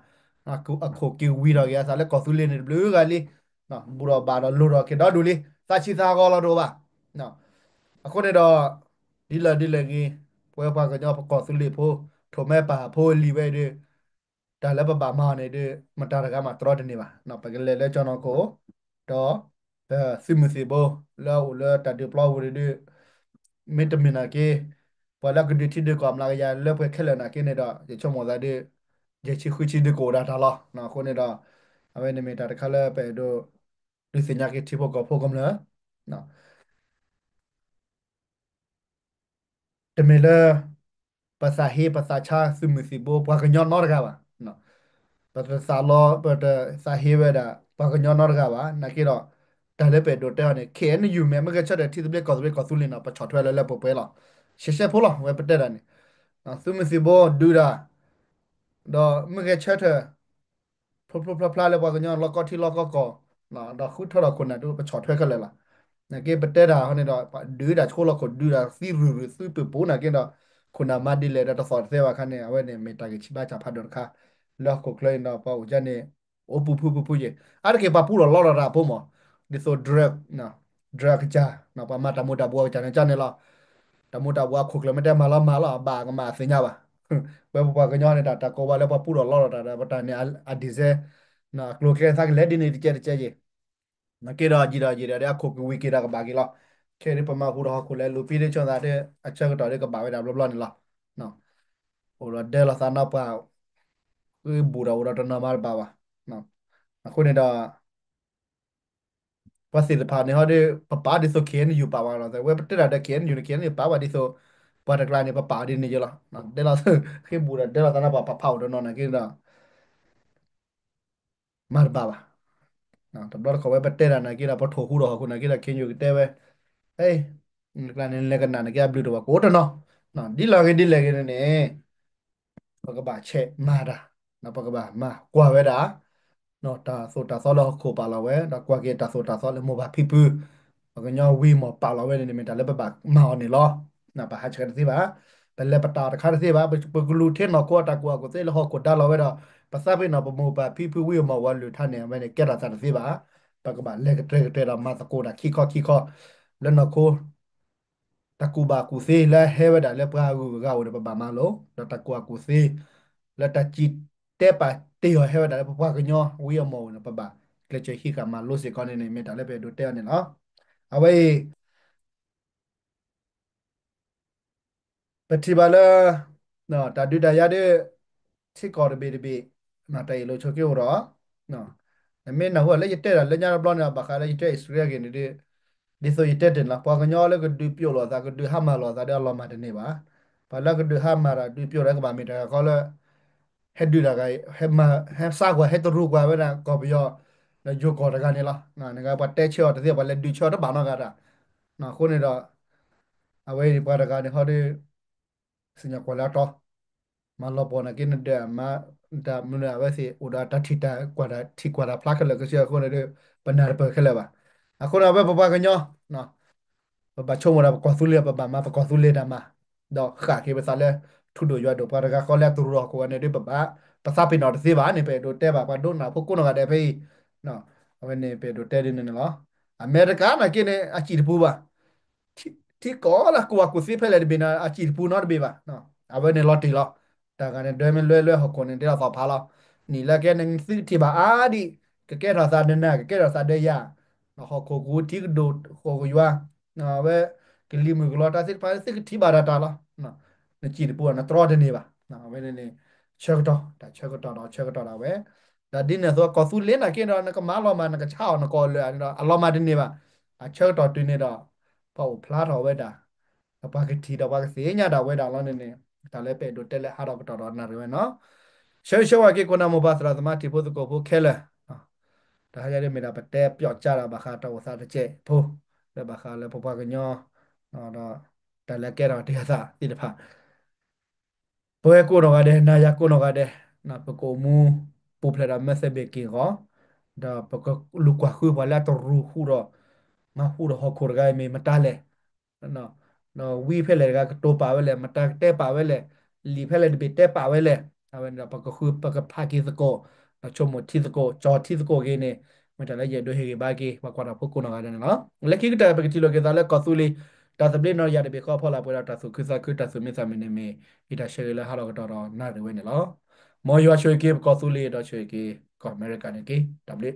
အခိၣ်က့ၤဝံၤထီၣ်က့ၤအသးလၢကီၢ်သူလ့ၤန့ၣ်တဘျုးဂၤလံ, ဘူးထီၣ်ဘၣ်ဒီးလိၤထီၣ်က့ၤဒီဒူၣ်လံ သးဆံးသးဟးဂီၤလီၤတအိၣ်ဘၣ်. အဃိန့ၣ်ဒီး ဒ်လဲၣ်ဒ်လဲၣ်ဂ့ၤ ပဝဲပှၤကညီပကီၢ်သူလ့ၤဖိ ထိၣ်မဲပၢ်ဖိလံၤဝဲအံၤဒီး တၢ်လၢပဘၣ်မၤအီၤန့ၣ်ဒီး မတၤတဂၤမးတြီတန့ၢ်ဘၣ်. ပကလဲၤလၢကၠီနီၢ်ခိၣ် ဒီး ပသုးမုၢ်သံၣ်ဘိ လၢအအိၣ်လၢတၢ်ဒုးပျီပူၤန့ၣ်ဒီး မ့တမ့ၢ်နာ်က့ ပှၤလၢကဒုးထံဒုးကီၢ်မျးကယၤလၢပှဲၤခဲလၢာ်နာ်က့န့ၣ်ဒီး ယဆိကမိၣ်သးဒီး ယဲၢ်ဆံဃုဆံဒုးကအိၣ်ဒၣ်တၢ်လီၤ. အဃိန့ၣ်ဒီး အဝဲန့ၣ်မ့ၢ်တၢ်တခါလၢပအဲၣ်ဒိး ဒုးသ့ၣ်ညါက့ၤထံဖိကီၢ်ဖိကမျၢၢ် တမ့ၢ်လၢ ပသးဟ့ပသးဆါသုးမုၢ်သံၣ်ဘိ ပှၤကညီနီတဂၤဘၣ်. ပတသးလီ ပတသးဟ့ဝဲဒၣ် ပှၤကညီနီတဂၤဘၣ်. နာ်က့ဒီး တၢ်လၢပအဲၣ်ဒိးတဲအီၤန့ၣ် ခ့ၣ်အဲၣ်ယူၣ် မ့ၢ်မ့ၢ်ဂဲၤဆၢထၢၣ်ထံသဘျ့ကီၢ်သဘျ့ကီၢ်သူလ့ၤနီၤ ပဆီၣ်ထွဲလၢလၢပှဲၤပှဲၤလီၤ. ရှဲရှဲဖိလီၤ ဝဲပတဲတၢ်န့ၣ် သုးမုၢ်သံၣ်ဘိဒုးတၢ် ဒီးမ့ၢ်ဂဲၤဆၢထၢၣ် ဖျိဖျိဖျါဖျါလၢပှၤကညီလီၢ်ကီထံလီၢ်ကီကီၢ် ဒီးဃုထၢထီၣ်ခိၣ်နၢ်ဒုး ပဆီၣ်ထွဲခဲလၢာ်လီၤ. နာ်က့ပတဲတၢ်အဃိန့ၣ်ဒီး ဒုးတၢ်ဆိလီၤခိၣ်ဒုးတၢ်သံရုၢ်ရုၢ်သံပူၤပူၤနာ်က့ဒီး ခိၣ်နၢ်မၤဒ်လဲၣ်ဒီးတသီၣ်တသဲဘၣ်ခါန့ၣ် အဝဲန့ၣ်မ့ၢ်တၢ်ဂ့ၢ်ဆံးဘၣ်ဆၣ်ဖးဒိၣ်တခါ လၢဟီၣ်ခိၣ်ချၢအံၤဒီး ပှၤအိၣ်ကၢန့ၣ် အိၣ်ပူၤဖုဖုဖုယ့ၣ် အါတက့ၢ်ပှၤပူထီၣ်လီထီၣ်တၢ်ဖိမး ဒ်သိး drug drug ကစၢ် ပှၤမၤတၢ်မူၤတၢ်ဘှီးကစၢ်န့ၣ်ကန့ၣ်လီၤ. တၢ်မူၤတၢ်ဘှီးအခိၣ်ကျၢၢ်မ့ၢ်တဲမၤလီၤမၤလီၤ အဘၣ်ကမၣ်သ့ၣ်ညါဘၣ်. ဝဲပပှၤကညီန့ၣ် တၢ်တၢ်ကိးဝဲလၢပှၤပူထီၣ်လီထီၣ်တၢ်ဒီး ပတၢ်န့ၣ်အ design အကျိၤကျဲသးကလဲၤဒ်န့ၣ်တကဲတကဲယ့ၣ် နာ်က့ဒီးယံာ်ဒီးယံာ်ဒီးအခိၣ်ကဝံၤက့ၤဒီးကဘၣ်က့ၤလီၤ. ခဲအံၤဒ်ပမၤဟူးဒီးဟီၣ်ခိၣ်လဲၤလူၤပံဒ်ဆိသးဒီး အဆၢကတီၢ်ဒ်ကဘၣ်ဝဲဒၣ်ဘျီဘျီန့ၣ်လီၤ. အိၣ်ဒီးဒဲလီၤသးနီၢ်ပှၢ် ဃ့ဘူးဒီးအိၣ်ဒီးတနီၤမၤတဘၣ်ဘၣ်. အဃိန့ၣ်ဒီး ပှၤသ့ၣ်တဖၣ်န့ၣ်ဟီဒီး ပပာ်ဒ်သိး ခ့ၣ်အဲၣ်ယူၣ် ပာ်ဝဲလီၤ. ဝဲပတဲတၢ်ဒီး ခ့ၣ်အဲၣ်ယူၣ် န့ၣ် ခ့ၣ်အဲၣ်ယူၣ် ပာ်ဝဲဒ်သိး ပှၤတကျါန့ၣ် ပပာ်ဒ်န့ၣ်ယ့ၣ်လီၤ. ဒဲလီၤ ဃ့ဘူးဒီးဒဲလီၤသးနီၢ်ပှၢ်ပဖးအိၣ်တနီၤနာ်က့ဒီး မၤတဘၣ်ဘၣ်. တဘျီတခီၣ်ဝဲပတဲတၢ်နာ်က့ဒီး ပထိၣ်ဟူးဒီးဟီၣ်ခိၣ်နာ်က့ဒီး ခ့ၣ်အဲၣ်ယူၣ်ကတဲဝဲ ဟဲ နကျါန့ၣ်လဲၤကနၣ်နာ်က့အဘျုးတဝၢ်ကိးတနီၤ ဒ်လဲၣ်ဂ့ၤဒ်လဲၣ်ဂ့ၤန့ၣ် ပကဘၣ်ဆဲးမၤတၢ် ပကဘၣ်မၤကွၢ်ဝဲဒၣ် တၢ်သိၣ်တၢ်သီလၢဟီၣ်ခိၣ်ပာ်လီၤဝဲ ဒီးကွၢ်က့ၤတၢ်သိၣ်တၢ်သီလၢမိၢ်ပၢ်ဖံဖု ပှၤကညီဝံၤမီၢ်ပာ်လီၤဝဲန့ၣ် မ့ၢ်တၢ်လၢပဘၣ်မၤအီၤန့ၣ်လီၤ. ပဟးဆှဲးတသ့ဘၣ်. ပလဲၤပတၢ်တခါတသ့ဘၣ်. ပကလူၤထဲနီၢ်ခိအတၢ်ကူၣ်ဘၣ်ကူၣ်သ့လၢဟီၣ်ခိၣ်ဒါလီၤဝဲဒီး ပသးပ့ၤနီၣ်ပမိၢ်ပၢ်ဖံဖုဝံၤအမီၢ်ဝဲလုၢ်ထါန့ၣ် အဝဲန့ၣ်ကဲထီၣ်သးတသ့ဘၣ်. ပကဘၣ်လဲၤကတြဲၤကတြဲၤဒီးမၤသကိးတၢ်ခံခီခံခီ လၢနီၢ်ခိ တၢ်ကူၣ်ဘၣ်ကူၣ်သ့လၢဟဲဝဲဒၣ်လၢပှၤဂုၤအဂၤအိၣ်န့ၣ် ပဘၣ်မၤလိာ် ဒီးတၢ်ကူၣ်ဘၣ်ကူၣ်သ့ လၢတၢ်စံး တဲပာ်တ့ၢ်အီၤဟဲဝဲဒၣ်လၢပပှၤကညီဝံၤအမီၢ်ဝဲန့ၣ် ပဘၣ်ကျဲးစၢးဟံးဃာ်မၤလိစ့ၢ်ကီးန့ၣ်န့ၣ် မ့ၢ်တၢ်လၢပအဲၣ်ဒိးတဲအီၤန့ၣ်လီၤ. အဝဲအံၤ ပထံၣ်ဘၣ်လၢ တၢ်ဒုးတၢ်ယၤဒ် ထံကီၢ်တဘ့ၣ်တဘ့ၣ် တၢ်အ့ၣ်လိာ်ဆိးက့အိၣ်ဒီး နမ့ၢ်နၢ်ဟူလၢယတဲတၢ်လၢညါတဘျီန့ၣ် ဘၣ်ဃးလၢယတဲအံၣ်စရ့လးအဂ့ၢ်န့ၣ်ဒီး ဒ်သိးယတဲတ့ၢ်န့ၣ်လီၤ ပှၤကညီလၢကဒုးပျိာ်လိာ်သး ကဒုးဟါမၢ်လိာ်သးဒီးအလီၤမၢ်တန့ၢ်ဘၣ်. ပှၤလၢကဒုးဟါမၢ်တၢ်ဒုးပျိာ်တၢ်ကဘၣ်မ့ၢ်တၢ်ဂၤဃီလၢ ဟဲဒုးတၢ်ဂၤ ဟဲစါကွၢ် ဟဲတရူးကွၢ်ဝဲဒၣ်ကီၢ်ပယီၤ ဒီးယိၤကီၢ်တဂၤန့ၣ်လီၤ. နဂၤပှၤတဲဆၢအီၤတသ့ ပှၤလဲၤဒုးဆၢအီၤတဘၣ်နီတဂၤတၢ် အဃိန့ၣ်ဒီး အဝဲအံၤပှၤတဂၤန့ၣ်ဟီဒီး စံၣ်ညီၣ်ကွီၢ်လၢအတီ မၤလီၤပှီၢ်နာ်က့နဒၢး မၤတၢ်မနုၤအဝဲသ့ၣ် အိၣ်ဒီးတၢ်ထံၣ်တၢ်ကွၢ်တၢ်ထံၣ်ကွၢ်တၢ်ဖျါခဲလၢာ်ကဆၢအဃိန့ၣ်ဒီး ပနၢ်တပၢၢ်ခဲလၢာ်ဘၣ်. အဃိန့ၣ် အဝဲပပှၤကညီ ပဘၣ်ဆိကမိၣ်ဒီးပကီၢ်သူလ့ၤ ပဘၣ်မၤပကီၢ်သူလ့ၤတၢ်မၤ ဒီးဃၣ်က့ၤပသးလၢ ထူဒိၣ်ယွၤဒိၣ် ပှၤတဂၤဃီလၢအတရူးအီၤခိၣ်ဂၤန့ၣ်ဒီး ပဘၣ် ပသးပ့ၤနီၣ်တသ့ဘၣ်န့ၣ် ပအဲၣ်ဒိးတဲဘၣ် ပှၤဒိကနၣ်ဖိကိးနီၢ်ဂၤဒဲးဖဲအံၤ အဝဲန့ၣ် ပအဲၣ်ဒိးတဲဒ်န့ၣ်န့ၣ်လီၤ. အမဲရကၤနာ်က့န့ၣ် အစံၣ်တပူၤဘၣ် ထံကီၢ်လၢကိးဘၣ်ကူၣ်သ့ဖဲလဲၣ်တဘ့ၣ်န့ၣ် အစံၣ်တပူၤနီတဘ့ၣ်ဘၣ်. အဝဲန့ၣ်လီၤတံၢ်လီၤ. တၢ်ဂၤန့ၣ် ဒွဲမ့ၢ်လွဲလွဲဟီၣ်ခိၣ်န့ၣ် ဒ်သိးသီၣ်ဖးလီၤ. နံၣ်လၢကဲန့ၣ် သုကထံၣ်ဘၣ်အါဒံး ကကဲထီၣ်သးဒၢနၤ ကကဲထီၣ်သးဒၢယၤ ဟီၣ်ခိၣ်ကဝူၤထံကဒိၣ် ဃိၣ်ကယွၤ အဝဲ ကလံၤမုၢ်ကလီၤ တၢ်သ့ၣ်တဖၣ် သုကထံၣ်ဘၣ်ဒၣ်တၢ်လီၤ. နစံၣ်တပူၤ နတြီတန့ၢ်ဘၣ်. အဝဲန့ၣ်န့ၣ် ဆၢကတီၢ် တၢ်ဆၢကတီၢ်ဒီးဆၢကတီၢ်ဒၣ်ဝဲ ဒီးဒ်န့ၣ်အသိး ကီၢ်သူလ့ၤနာ်က့ဒီး နကမၤလီၤမၢ် နကဆါအီၤ နကအီၣ်လၢာ်န့ၣ်ဒီး အလီၤမၢ်တန့ၢ်ဘၣ်. အဆၢကတီၢ်တုၤန့ၣ်ဒီး ပှၤအိၣ်ဖျါထီၣ်ဝဲဒၣ် ဒီးပှၤကထံၣ်ဒီးပှၤကသ့ၣ်ညါဒၣ်ဝဲဒၣ်လီၤန့ၣ်န့ၣ် တၢ်လၢပအဲၣ်ဒိးတဲလၢဟးထီၣ်ကတီၢ်ဒီးနၣ်ရံၣ်ဝဲနီၤ. ဆၢဂ့ၤဆၢဝါက့ၤ ခိၣ်နၢ်မိၢ်ပၢ်သရၣ်သမါထံဖိသကိးဖိခဲလၢာ် တဟါညါဒ်မ့ၢ်ဒၣ်ပတဲပၠီၣ်ကၠါဒီးဘၣ်ဃးတၢ်အိၣ်သးတစဲးဖိ လၢဘၣ်ဃးလၢပပှၤကညီ ဒီးတၢ်လၢကဲထီၣ်တ့ၢ်အသးသ့ၣ်တဖၣ် ပဝဲကိးနီၢ်ဂၤဒဲး နၤယၤကိးနီၢ်ဂၤဒဲး ပကအိၣ်မူ ပူၤဖျဲးဒီးမၢသၢဘ့ၣ်က့ၢ်ဂီၤ ဒီးပကလူၤကွၢ်ဃုပှၤလၢအတရူးဃူဒီး မၤဃူဒီးဟီၣ်ခိၣ်တဂၤအံၤမ့ၢ်မတၤလဲၣ် ဒီးဝံဖဲလဲၣ်တဂၤကတိၤပာ်ဝဲလဲၣ် မတၤကတဲပာ်ဝဲလဲၣ် လံာ်ဖဲလဲၣ်တဘ့ၣ်တဲပာ်ဝဲလဲၣ် အဝဲန့ၣ်ဒီး ပကဃု ပကဖးက့ၤသကိး ဒီးဆိကမိၣ်ထံသကိး ကၠီထံသကိးဂ့ၤန့ၣ် မ့ၢ်တၢ်လၢယအဲၣ်ဒိးဟ့ၣ်ဂံၢ်ဘါက့ၤ ပှၤကွၢ်တၢ်ဖိကိးနီၢ်ဂၤဒဲးန့ၣ်လီၤ. လၢခံကတၢၢ် ပကထံၣ်လိာ်က့ၤသးလၢကီၢ်သူလ့ၤ တၢ်သဘျ့နီၢ်ယၤတဘ့ၣ်ဃီဖီလာ်ပှဲၤဒီးတၢ်သူၣ်ခုသးခု တၢ်သူၣ်မံသးမုာ်န့ၣ်မ့ၢ် ယတၢ်ဆၢဂ့ၤလၢဟးထီၣ်ကတီၢ်ဒီးနၣ်ရံၣ်ဝဲန့ၣ်လီၤ. မ်ယွၤဆိၣ်ဂ့ၤက့ၤပကီၢ်သူလ့ၤ ဒီးဆိၣ်ဂ့ၤက့ၤကီၢ်အမဲရကၤန့ၣ်တက့ၢ်. တၢ်ဘျုး